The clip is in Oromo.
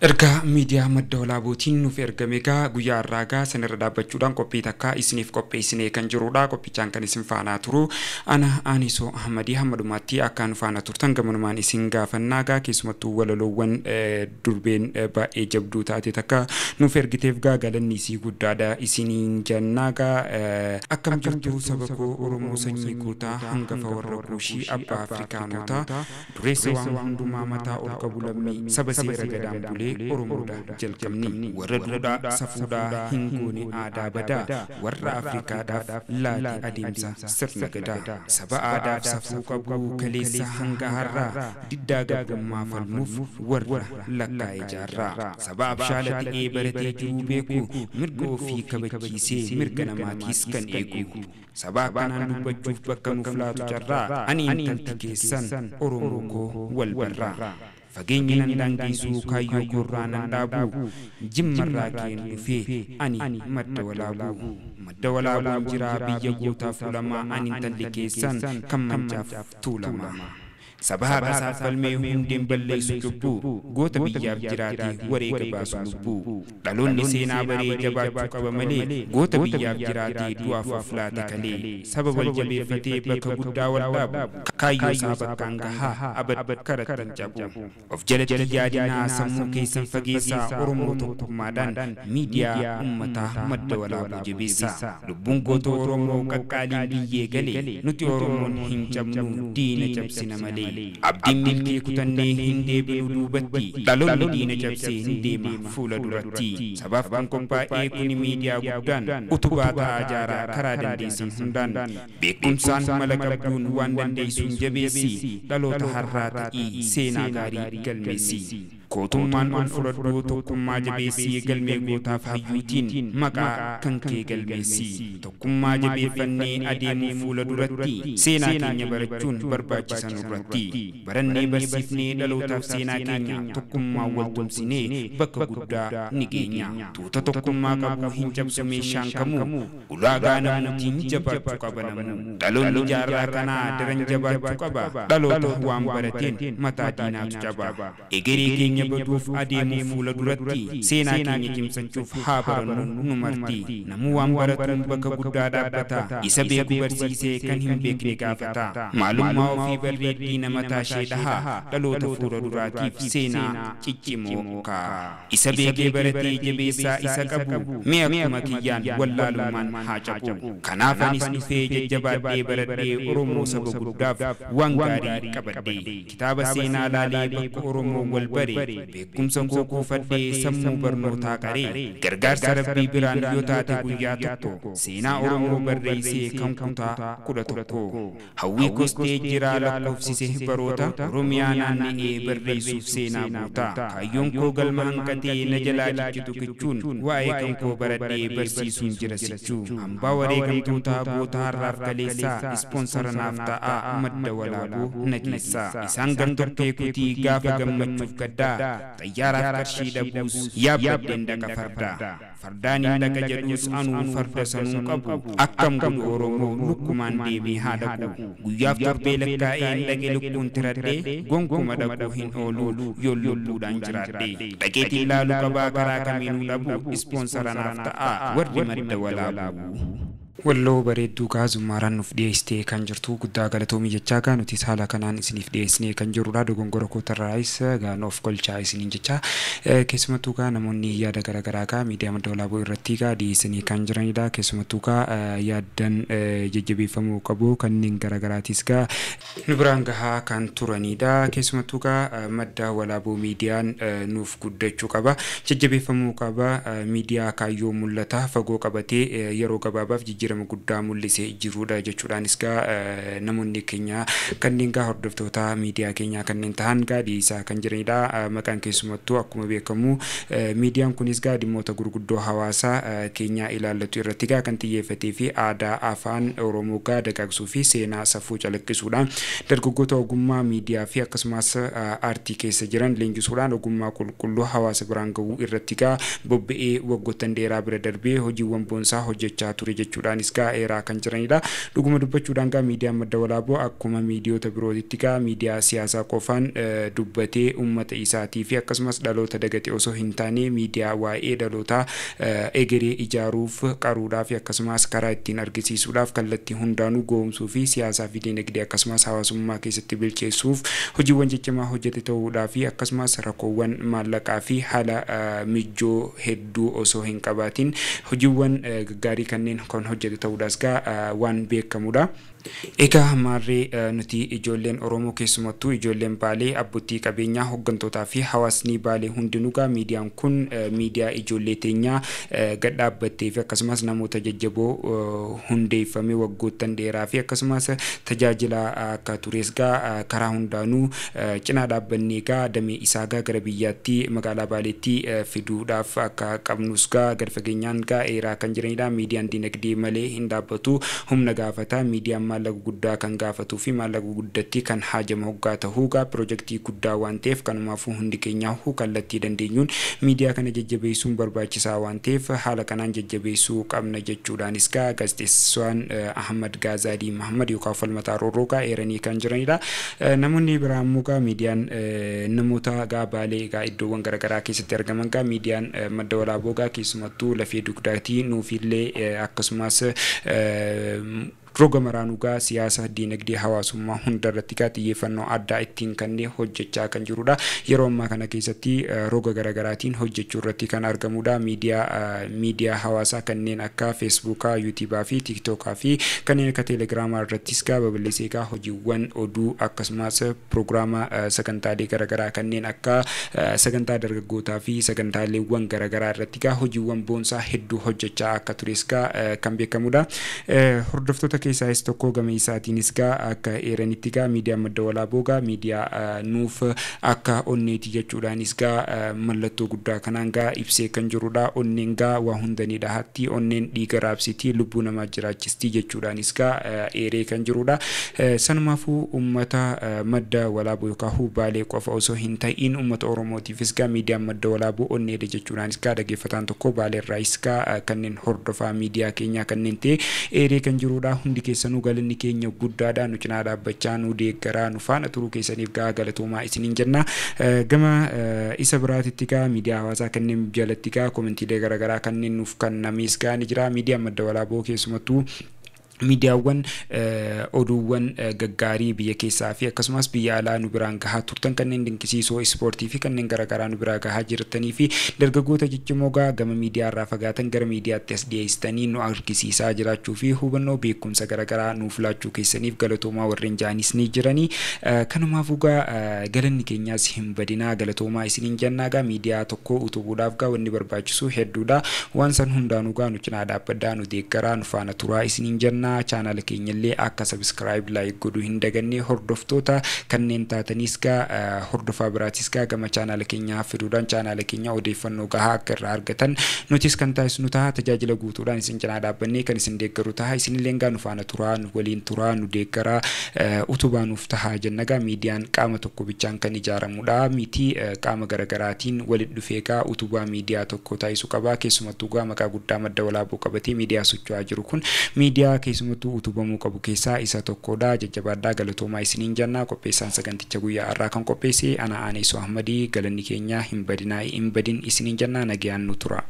Ergaa miidiyaa Madda Walaabuutiin nuuf ergame egaa guyyaa har'aa egaa sanirra dhaabbachuudhaan qophii takka isiniif qopheessinee kan jirudha. Qophichaan kan isin faanaa turu ana Anisoo Ahmadii hamma dhumaatti akka nu faana turtan gamanumaan isin gaafannaa egaa keessumattuu walaloowwan durbeen baay'ee jabduu taate takka nuuf ergiteef gaa galanni isii guddaadha isiniin jennaa egaa. Akkam jirtu saba koo Oromoo sanyii gootaa hangafa warra Kuushii abbaa Afrikaanotaa dureessa waan hundumaa mataa ol qabu lammii saba seera gadaan bulee Oromoodha jalqabni warra duudhaa safuudhaa hin goone aadaa badaa warra Afrikaadhaaf laate adeemsa sirna gadaa saba aadaaf safuu qabu kaleessa hanga har'aa diddaa gabrummaa falmuuf warra lakkaa'ee jaarraa saba abshaala ta'ee baratee jiruu beeku mirga ofii kabachiisee mirga namaatiis kan eegu saba akkanaan dubbachuuf bakka nuuf laatu carraa ani intalti keessan Oromoo koo wal barraa. Fageenyi nan daangeessuu kaayyoo korraa nan dhaabu jimmarraa keen dhufee ani Madda Walaabuu. Madda Walaabuun jiraa biyya gootaaf ulamaa ani intalli keessan kan mancaaf tuulamaa. Saba haadha falmee hundeen balleessu cubbuu goota biyyaaf jiraate wareega baasu lubbuu dhaloonni seenaa baree jabaachuu qaba malee goota biyyaaf jiraate du'aaf of laate kalee saba wal jabeeffatee bakka guddaa wal dhaabu kaayyoo isaa bakkaan gahaa abad karattan cabu of jalatti yaadinaa sammuu keessan fageessaa Oromoo tokkummaadhaan miidiyaa uummataa Madda Walaabuu jabeessaa lubbuun goota Oromoo qaqqaaliin biyyee galee nuti Oromoon hin cabnu diina cabsina malee. Abdiin milkii kutannee hin deebinu duubatti dhaloonni diina cabsee hin deema fuula duratti sabaaf kan qophaa'ee kuni miidiyaa guddaan utubaa ta'aa jaaraa karaa dandeessan hundaan beekumsaan mala qabduun waan dandeessuun jabeessi dhaloota har'aa ta'ii seenaa gaarii galmeessi. Kootummaan ol fudhadhuu tokkummaa jabeessii galmee gootaaf hayyuutiin maqaa kan kee galmeessi. Tokkummaa jabeeffannee adeemuu fuula duratti seenaa keenya barachuun barbaachisan irratti. Barannee barsiifnee dhalootaaf seenaa keenya tokkummaa wal tumsinee bakka guddaa ni geenya. Tuuta tokkummaa qabu hin cabsu meeshaan kamuu ulaagaa namuutiin jabaachuu qaba namuu. Dhaloonni jaarraa kanaa daran jabaachuu qaba. Dhaloota waan barateen mataa diinaatu caba. Egeree keenya baduuf adeemuu fuula duratti seenaa keenya cimsachuuf haa barannu nu marti. Namuu waan baratuun bakka guddaa dhaabbata. Isa beeku barsiisee kan hin beekne gaafata. Maalummaa ofii barreeddii nama taashee dhahaa dhaloota fuula duraatiif seenaa ciccimoo kaa'a. Isa beekee baratee jabeessaa isa qabu mi'a akkuma kiyyaan wallaalummaan haa cabu. Kanaaf anis dhufee jajjabaadhee baradhee Oromoo saba guddaaf waan gaarii qabadhee kitaaba seenaa laalee bakka Oromoo wal bare beekumsa koo kuufadhee sammuu barnootaa qaree gargaarsa rabbii biraan yoo taate guyyaa tokko seenaa Oromoo barreessee kan kutaa 11 hawwii kostee jiraa lakkoofsise baroota Oromiyaa naanna'ee barreessuuf seenaa guutaa kaayyoon koo galma hanqatee na jalaa ciccitu kichuun waa'ee kan koo baradhee barsiisuun jira sichuu hambaa wareegamtootaa goota har'aaf kaleessaa ispoonsara naaf ta'aa Madda Walaabuu na geessaa isaan gartokkee kutii gaafa gammachuuf gaddaa xayyaaraaf qarshii dhabuus yaabbadheen dhaqa fardaa fardaan hin dhaqa jedhus anuu farda sanuu qabu akkam godhu Oromoo lukkumaan deemee haa dhaqu guyyaaf torbee lakkaa'een dhaqe lukkuun tiradhee gonkuma dhaquu hin oolu yoo lubbuudhaan jiraadhe dhaqeetiin laalu qabaa karaa kamiinuu dhabu ispoonsara naaf ta'aa warri Madda Walaabuu. Walloo bareedduu gaazummaaraan nuuf dhiyeessitee kan jirtu guddaa galatoomii jechaa gaa nutis haala kanaan isiniif dhiyeessinee kan jirudha. Dogongora kootarraayis gaa of kolchaa isiniin jechaa keessumattuu gaa namoonni yaada garaagaraa gaa miidiyaa Madda Walaabuu irratti gaa dhiyeessanii kan jiranidha. Keessumattuu gaa yaaddan jajjabeeffamuu qabu kanneen garaagaraatis gaa nu biraan gahaa kan turanidha. Keessumattuu gaa Madda Walaabuu miidiyaan nuuf guddachuu qaba jajjabeeffamuu qaba miidiyaa kaayyoo mul'ata fagoo qabatee yeroo gabaabaaf jijjiirama guddaa mul'isee jirudha jechuudhaanis gaa namoonni keenya kanneen gaa hordoftoota miidiyaa keenyaa kanneen tahan gaa dhiyeessaa kan jiranidha. Maqaan keessumattuu akkuma beekamu miidiyaan kunis gaa dhimmoota gurguddoo hawaasaa keenyaa ilaallatu irratti gaa kan xiyyeeffatee fi aadaa afaan Oromoo gaa dagaagsuu fi seenaa safuu calaqqisuudhaan dargaggoota ogummaa miidiyaa fi akkasumas aartii keessa jiran leenjisuudhaan ogummaa qulqulluu hawaasa biraan gahuu irratti gaa bobba'ee waggoottan dheeraa bira darbee hojiiwwan boonsaa hojjechaa ture jechuudhaan jechuudhaanis gaa eeraa kan jiranidha. Dhuguma dubbachuudhaan gaa miidiyaan Madda Walaaboo akkuma miidiyoota birootitti gaa miidiyaa siyaasaa qofaan dubbatee uummata isaatii fi akkasumas dhaloota dagate osoo hin taane miidiyaa waa'ee dhalootaa egeree ijaaruuf qaruudhaa fi akkasumas karaa ittiin argisiisuudhaaf kallattii hundaanuu goomsuu fi siyaasaa fi dinagdee akkasumas hawaasummaa keessatti bilcheessuuf hojiiwwan ciccimaa hojjete ta'uudhaa fi akkasumas rakkoowwan maallaqaa fi haala mijjoo hedduu osoo hin qabaatin hojiiwwan gaggaarii kanneen kan hojjete ta'uudhaas gaa waan beekamudha. Egaa maarree nuti ijoolleen Oromoo keessumattuu ijoolleen Baalee abbootii qabeenyaa hooggantootaa fi hawaasni Baalee hundinuu gaa miidiyaan kun miidiyaa ijoollee teenyaa gad dhaabbattee fi akkasumas namoota jajjaboo hundeeffame waggoottan dheeraa fi akkasumas tajaajila akka tures gaa karaa hundaanuu cinaa dhaabbannee gaa damee isaa gaa gara biyyaatti magaalaa Baaleetti fiduudhaaf akka qabnus gaa gad fageenyaan gaa eeraa kan jiranidha. Miidiyaan dinagdee malee hin dhaabbatu, humna gaafata. Miidiyaan maallaqa guddaa kan gaafatuu fi maallaqa guddatti kan haajama hoggaa tahuu gaa piroojeektii guddaa waan ta'eef kanumaafuu hundi keenyaa kallattii dandeenyuun miidiyaa kana jajjabeessuun barbaachisaa waan ta'eef haala kanaan jajjabeessuu qabna jechuudhaanis gaa gaazexeessaan Ahmad Gaazaalii Mahammad yookaan Falmataa Roorroo gaa eeranii kan jiranidha. Namoonni biraa immoo gaa miidiyaan namoota gaa Baalee gaa iddoowwan garaagaraa keessatti argaman gaa miidiyaan Madda Walaaboo gaa keessumattuu lafee dugdaatii nuufillee akkasumas roga maraanuu gaa siyaasa diinagdee hawaasummaa hundarratti gaa xiyyeeffannoo addaa ittiin kanneen hojjechaa kan jirudha. Yeroo ammaa kana keessatti roga garaagaraatiin hojjechuu irratti kan argamudha. Miidiyaa hawaasaa kanneen akka Feesbuukaa, Yuutuubaa fi Tiiktookaa fi kanneen akka Teelegiraamaa irrattis gaa babal'isee gaa hojiiwwan oduu akkasumas piroogiraama sagantaalee garaagaraa kanneen akka sagantaa dargaggootaa fi sagantaaleewwan garaagaraa irratti gaa hojiiwwan boonsaa hedduu hojjechaa akka tures gaa kan beekamudha. Hordoftoota keessaas tokko gama isaatiinis gaa akka eeranitti gaa miidiyaan Madda Walaaboo gaa miidiyaa nuuf akka onneeti jechuudhaanis gaa mallattoo guddaa kanaan gaa ibsee kan jirudha. Onneen gaa waa hundanii dhahatti, onneen dhiiga raabsitii, lubbuu namaa jiraachistii jechuudhaanis gaa eeree kan jirudha. Sanumaafuu uummata Madda Walaaboo yookaan Baalee qofa osoo hin ta'in uummata Oromootiifis gaa miidiyaan Madda Walaaboo onneedha jechuudhaanis gaa dhaggeeffataan tokko Baalee irraayis gaa kanneen hordofaa miidiyaa keenyaa kanneen ta'e eeree kan jirudha. Hundi keessanuu galanni keenya guddaadha. Nu cinaa dhaabbachaa, nu deeggaraa, nu faana turuu keessaniif gaa galatoomaa isiniin jenna. Gama isa biraatitti gaa miidiyaa hawaasaa kanneen jalatti gaa koomentiilee garaagaraa kanneen nuuf kennames gaa ni jira. Miidiyaan Madda Walaaboo keessumattuu miidiyaawwan oduuwwan gaggaarii biyya keessaa fi akkasumas biyya alaa nu biraan gahaa turtan kanneen dinqisiisoo ispoortii fi kanneen garaagaraa nu biraa gahaa jirtanii fi dargaggoota ciccimoo gaa gama miidiyaa irraa fagaatan gara miidiyaatti as dhiyeessitanii nu argisiisaa jiraachuu fi hubannoo beekumsa garaagaraa nuuf laachuu keessaniif galatoomaa warreen ja'anis ni jiranii. Kanumaafuu gaa galanni keenyaas hin badinaa, galatoomaa isiniin jennaa. Gaa miidiyaa tokko utubuudhaaf gaa wanni barbaachisu hedduudha. Waan san hundaanuu gaa nu cinaa dhaabbadhaa, nu deeggaraa, nu faana turaa isiniin jennaa. Chaanaala keenyallee akka sabiskiraayib laayik godhuu hin daganne hordoftoota kanneen taatanis gaa hordofaa biraatis gaa gama chaanaala keenyaa fiduudhaan chaanaala keenya odeeffannoo gahaa akka irraa argatan nutis kan taasisnu ta'a. Tajaajila guutuudhaan isin cinaa dhaabbannee kan isin deeggaru ta'a. Isinillee gaa nu faana turaa, nu waliin turaa, nu deeggaraa, utubaa nuuf tahaa jenna. Gaa miidiyaan qaama tokko bichaan kan ijaaramudha miti, qaama garaagaraatiin walitti dhufee gaa utubaa miidiyaa tokko taasisuu qaba. Keessumattuu gaa maqaa guddaa Madda Walaaboo qabatee miidiyaa socho'aa jiru kun miidiyaa keessumattuu utubamuu qabu keessaa isa tokkodha. Jajjabaadhaa, galatoomaa isiniin jenna. Qopheessaan saganticha guyyaa har'aa kan qopheesse ana Aaneessoo Ahmadii. Galanni keenya hin badinaa, hin badin isiniin jenna. Nagayaan nu tura.